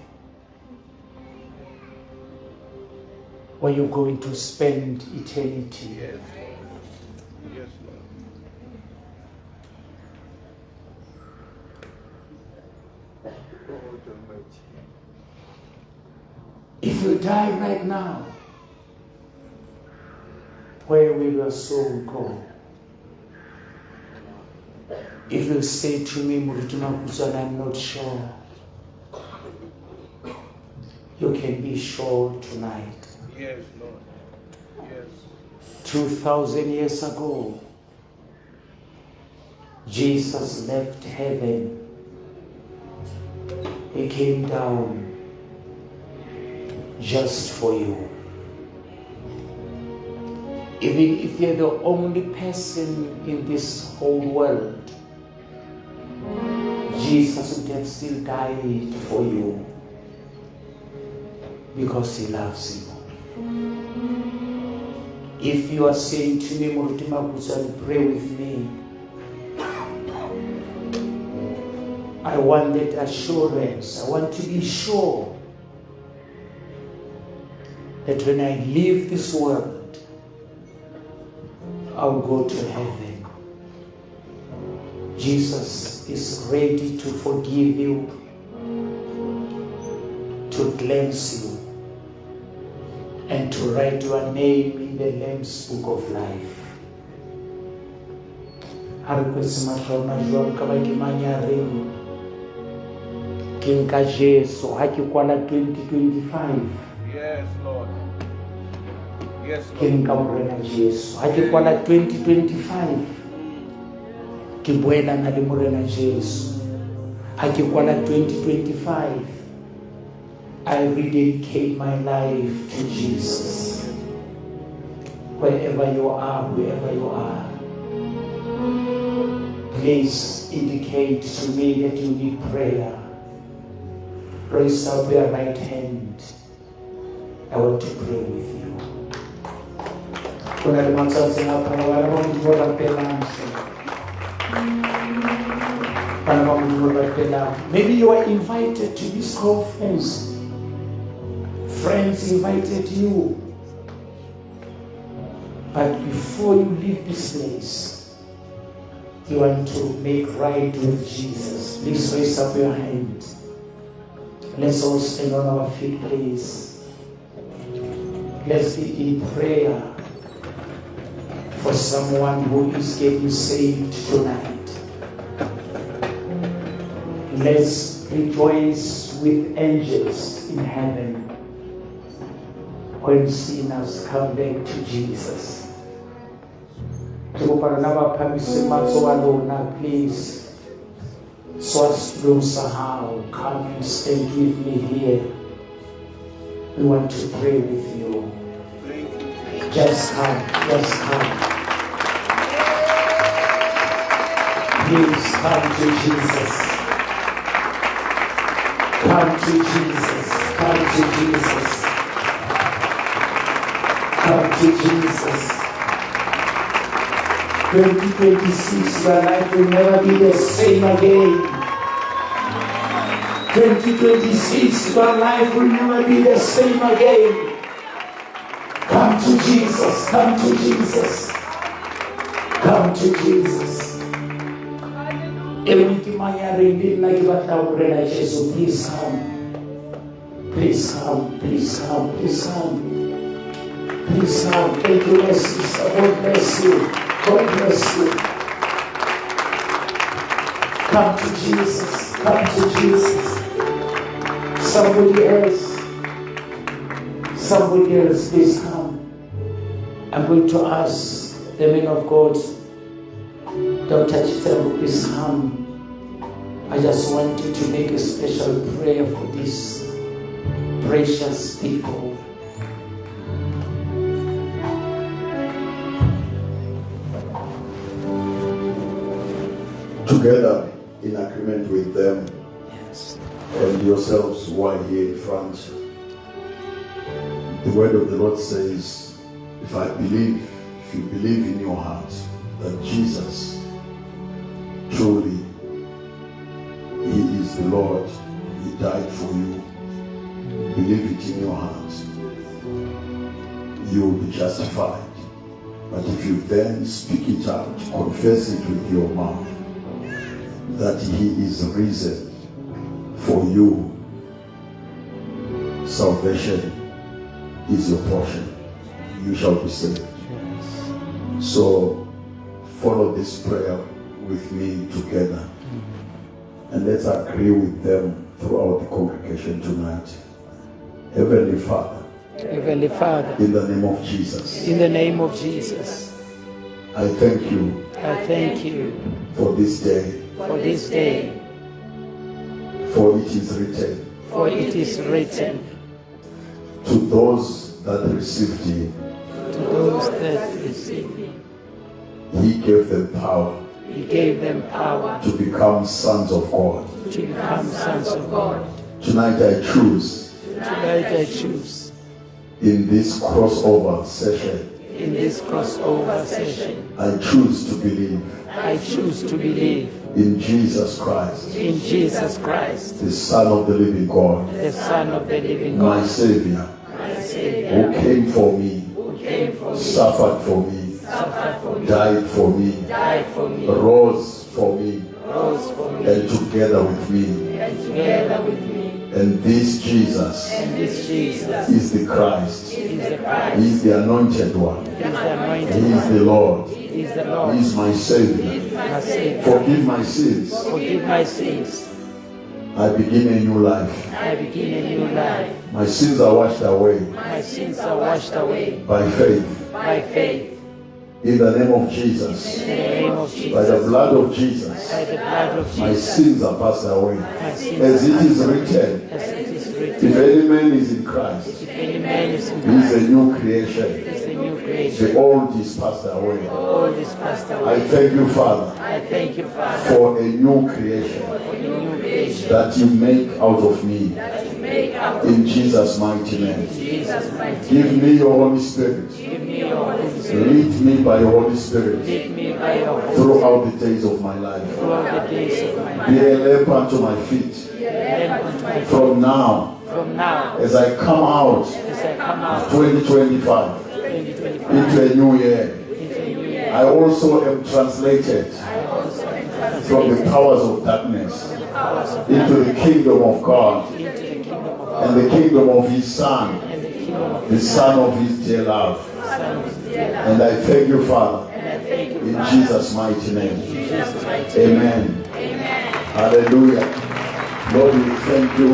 were you going to spend eternity? Yes. Yes, Lord. God Almighty. If you die right now, where will your soul go? If you say to me, Moruti Makutswana, I'm not sure, you can be sure tonight. Yes, Lord. Yes. 2,000 years ago, Jesus left heaven. He came down just for you. Even if you're the only person in this whole world, Jesus would have still died for you because he loves you. If you are saying to me, Moruti Makutswana, pray with me, I want that assurance. I want to be sure that when I leave this world, I'll go to heaven. Jesus is ready to forgive you, to cleanse you, And to write your name in the Lamb's Book of Life. Ha re kwetse mahlo a rona jwalo ka ba ke mang ya reng ke nka Jesu ha ke kwala 2025. Yes, Lord. Yes, Ke Lord. nka Morena Jesu ha ke kwala 2025, ke boelana le Morena Jesu. Ha ke kwala 2025, I rededicate my life to Jesus. Wherever you are, whoever you are, please indicate to me that you need prayer. Raise up your right hand. I want to pray with you. Go na le matsatsing a phana bana ba Modimo rapelang hle. Bana ba Modimo rapelang. Maybe you are invited to this conference. Friends invited you. But before you leave this place, you want to make right with Jesus. Please raise up your hand. Let's all stand on our feet, please. Let's be in prayer for someone who is getting saved tonight. Let's rejoice with angels in heaven when sinners come back to Jesus. Ke kopa lona ba phahamiseng matsoho a lona, please. Tswa setulong sa hao, come and stand with me here. We want to pray with you. Thank you. Just come, just come. Please come to Jesus. Come to Jesus. Come to Jesus. Come to Jesus. 2026, your life will never be the same again. 2026, your life will never be the same again. Come to Jesus. Come to Jesus. Come to Jesus. E mong ke mang ya reng le nna ke batla Morena Jesu? Please come. Please come. Please come. Please come. Please come. Thank you, my sister. God bless you. God bless you. Come to Jesus. Come to Jesus. Somebody else. Somebody else, please come. I'm going to ask the man of God, Dr. Chitembo, please come. I just want you to make a special prayer for these precious people. Together in agreement with them and yourselves who are here in front. The word of the Lord says, if I believe, if you believe in your heart that Jesus truly, He is the Lord, He died for you, believe it in your heart, you will be justified. But if you then speak it out, confess it with your mouth, that He is risen for you, salvation is your portion. You shall be saved. So follow this prayer with me together. And let's agree with them throughout the congregation tonight. Heavenly Father, Heavenly Father, in the name of Jesus, in the name of Jesus, I thank you I thank you for this day, for this day, for it is written, for it is written, to those that received him, to those that receive him, he gave them power he gave them power to become sons of God. To become sons of God. Tonight I choose Tonight I choose in this crossover session, in this crossover session, I choose to believe I choose to believe in Jesus Christ, in Jesus Christ, the Son of the living God, the Son of the living my God, Savior, my Savior, who came for me, who came for me, suffered for me, suffered for me, died for me, died for me, rose for me, rose for me, and together with me and together with me. And this Jesus And this Jesus is the Christ. is the Christ. He is the anointed one. He is the anointed. He is the Lord. He is the He Lord. is my Savior. My Savior. Forgive my sins. Forgive my sins. I begin a new life. I begin a new life. My sins are washed away My sins are washed away by faith. by faith. In the name of Jesus. In the name of By the Jesus. blood of Jesus. By the blood of My Jesus. sins are passed away. My sins As are it is written, as it is written. if any man is in Christ, If any man is in he is a Christ, new creation. he is a new creation. The old is passed away. All is passed I away. thank you, Father, I thank you, Father, for a new creation for the new creation that you make out of me. that you make out of In Jesus' mighty name. Jesus' mighty Give name. me your Holy Spirit. Give me your Holy Spirit. Lead me by your Holy Spirit Lead me by your Holy throughout the days of my life. throughout the days of my life. Be a lamp unto my feet Lamp unto my feet. from now From now, as I come out as I come out 2025 2025 into a new year. into a new year, I also am translated also am from the translated powers of darkness powers of into the kingdom of God into the kingdom of God and the kingdom of His Son, and the kingdom of the Son of His dear love. Son of His dear love. And I thank you, Father, And I thank you, in Father, Jesus' mighty name. in Jesus' mighty name. Amen. Hallelujah. Lord, we thank you.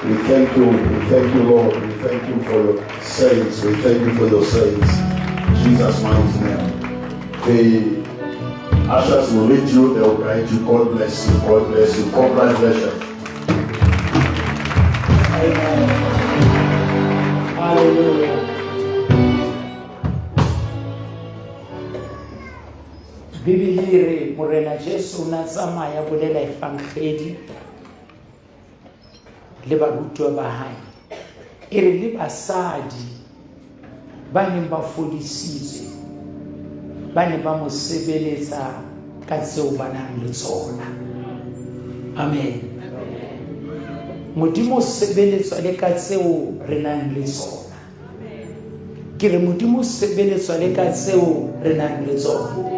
We thank you. We thank you, Lord. We thank you for your saints. We thank you for your saints. In Jesus' mighty name. The ushers will lead you, they will guide you. God bless you. God bless you. Congratulations. Amen. Hallelujah. Bibele e re Morena Jesu o ne a tsamaya a bolela evangedi le barutwa ba hae. E re le basadi ba neng ba fodisitswe ba ne ba mo sebeletsa ka tseo ba nang le tsona. Amen. Modimo o sebeletswa le ka tseo re nang le tsona. Ke re Modimo o sebeletswa le ka tseo re nang le tsona.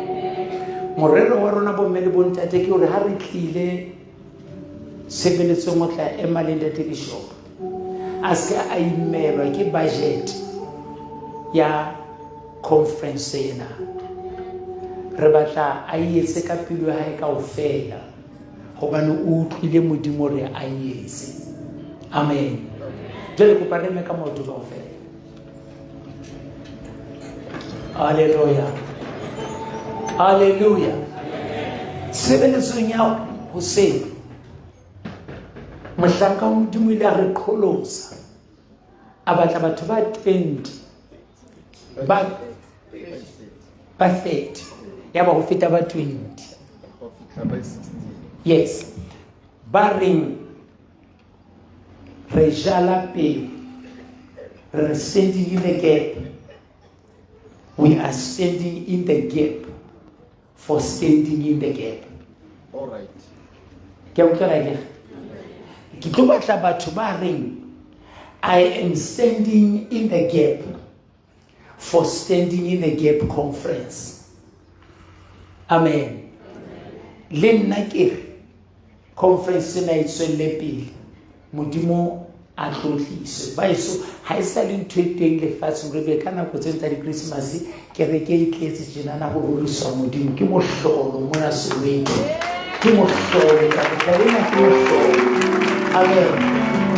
Morero wa rona bomme le bontate ke hore ha re tlile tshebeletsong o tla ema le ntate bishop a se ke a imelwa ke budget ya conference ena. Re batla a e etse ka pelo ya hae kaofela hobane o utlwile Modimo re a e etse. Amen. Jwale kopa re eme ka maoto kaofela. Hallelujah. Hallelujah. Tshebeletsong ya hoseng mohlanka wa Modimo ile a re qholosa a batla batho ba 20 ba 30 ya ba ho feta ba 20. Yes. Ba reng re jala peo, re standing in the gap. We are standing in the gap for standing in the gap. All right. Ke a utlwela ke? Ke tlo batla batho ba reng I am standing in the gap for standing in the gap conference. Amen. Le nna ke re conference ena e tswelle pele, Modimo a tlotliswe. Baeso, ha e sa le ntho e teng lefatsheng, re be ka nako tse tsa di-Christmas kereke e tletse tjenana ho roriswa Modimo. Ke mohlolo mona Soweto, ke mohlolo, taba ena ke mohlolo. Amen.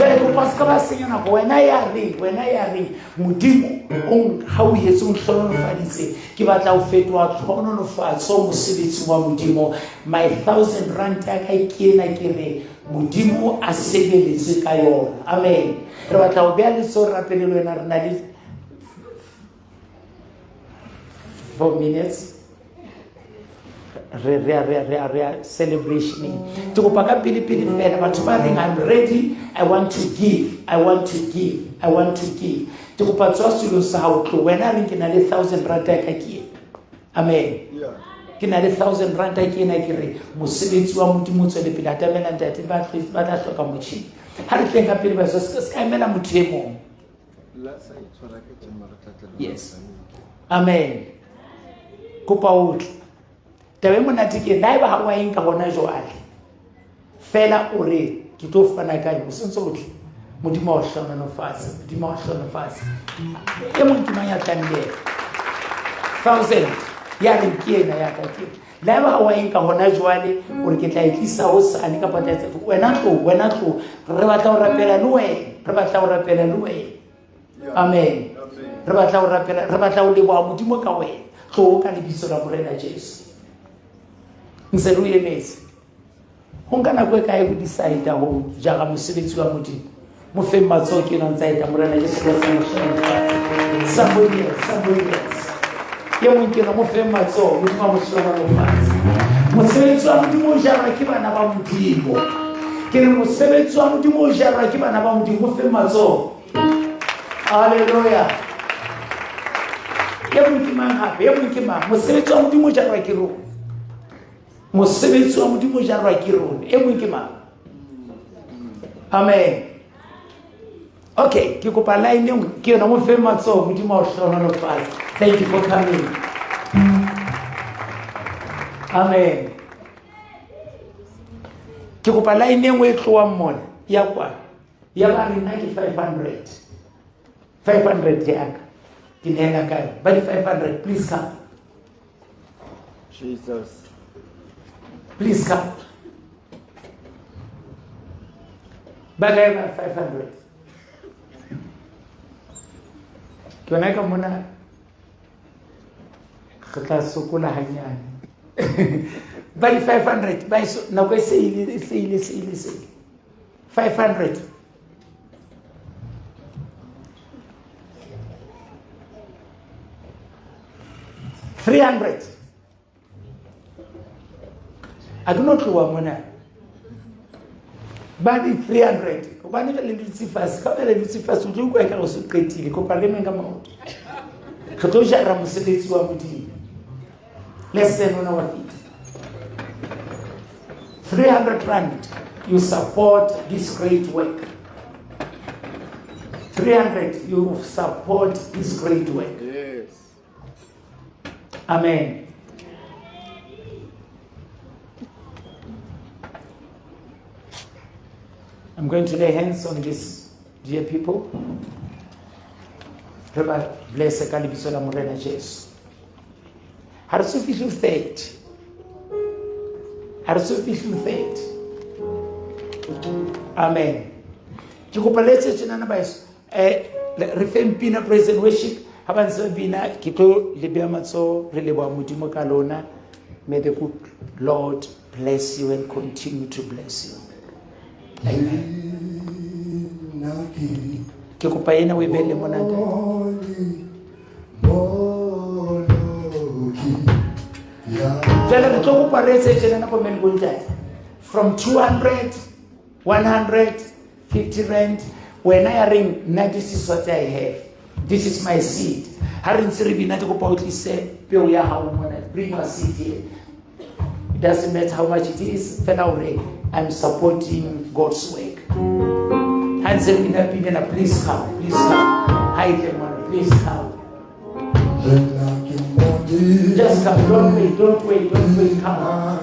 Jwale kopa se ka ba senya nako. Wena ya reng, wena ya reng Modimo o hauhetse, o nhlohonolofaditse, ke batla ho fetoha tlhohonolofatso mosebetsing wa Modimo. My 1000 rand ya ka ke ena, ke re Modimo a sebeletswe ka yona. Amen. Re batla ho beha letsoho rapele le wena. Re na le 4 minutes. Re celebrationeng. Ke kopa ka pele pele fela batho ba reng I'm ready, I want to give, I want to give, I want to give. Ke kopa tswa setulong sa hao, tlo wena reng ke na le 1000 rand ya ka ke ena. Amen. Ke na le 1000 rand ke ena, ke re mosebetsi wa Modimo o tswele pele. Atamela ntate, ba tla hloka motjhini. Ha re tleng ka pele ba se ka emela motho e mong. Yes. Amen. Kopa o tle. Taba e monate ke la eba ha wa e nka hona jwale. Fela o re Ke tlo fana ka eng? O sentse o tle. Modimo a o hlohonolofatse. Modimo a o hlohonolofatse. E mong ke mang ya tlang le yena? Thousand. Ya reng ke ena ya ka ke. Le haeba ha wa e nka hona jwale, o re ke tla e tlisa hosane kapa tla etsa. Wena tlo, wena tlo. Re batla ho rapela le wena. Re batla ho rapela le wena. Amen. Re batla ho rapela, re batla ho leboha Modimo ka wena. Tlo ka lebitso la Morena Jesu. Ntse re o emetse. Ho nka nako e kae ho decide ho jara mosebetsi wa Modimo? Mo feng matsoho ke ena ntse a etla Morena Jesu Kreste mo hlohonolofatse. Somebody else, somebody else. E mong ke ena mo feng matsoho, Modimo a mo hlohonolofatse. Mosebetsi wa Modimo o jarwa ke bana ba Modimo. Ke re mosebetsi wa Modimo o jarwa ke bana ba Modimo, mo feng matsoho. Hallelujah. E mong ke mang hape? E mong ke mang? Mosebetsi wa Modimo o jarwa ke rona. Mosebetsi wa Modimo o jarwa ke rona. E mong ke mang? Amen. Okay, ke kopa line e nngwe. Ke yona mo fe matsoho, Modimo a o hlohonolofatse. Thank you for coming. Amen. Ke kopa line e nngwe e tlohang mona ya kwa. Ya ba re nna ke 500. 500 ya ka. Ke neela ka yona. Ba di 500, please come. Jesus. Please come. Ba kae ba 500? Ke yona ka mona re tla sokola hanyane. Ba di 500 ba eso nako e se ile e se ile se ile se ile. 500. $300. A ke no tloha mona. Ba di 300. Hobane re le dutse fatshe, ka le dutse fatshe o tlo utlwa ekare o se qetile. Kopa re emeng ka maoto. Re tlo jara mosebetsi wa Modimo. Let's stand on our feet. 300 rand, you support this great work. 300, you support this great work. Yes. Amen. I'm going to lay hands on these dear people. Re ba bless ka lebitso la Morena Jesu. Ha re so fihle 30. Ha re so fihle 30. Amen. Ke kopa le etse tjenana baeso. Re feng pina praise and worship. Ha ba ntse ba bina ke tlo le beha matsoho re leboha Modimo ka lona. May the good Lord bless you and continue to bless you. Amen. Ke kopa ena o e beele mona ntate. Jwale re tlo kopa re etse tjena nako mme le bontate. From 200, 100, 50 rand, wena ya reng nna this is what I have. This is my seed. Ha re ntse re bina ke kopa o tlise peo ya hao mona. Bring your seed here. It doesn't matter how much it is. Fela o re I'm supporting God's work. Ha ntse re bina pina ena, please come, please come. Ha e tle mona, please come. Just come, don't wait, don't wait, don't wait, come.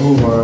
one.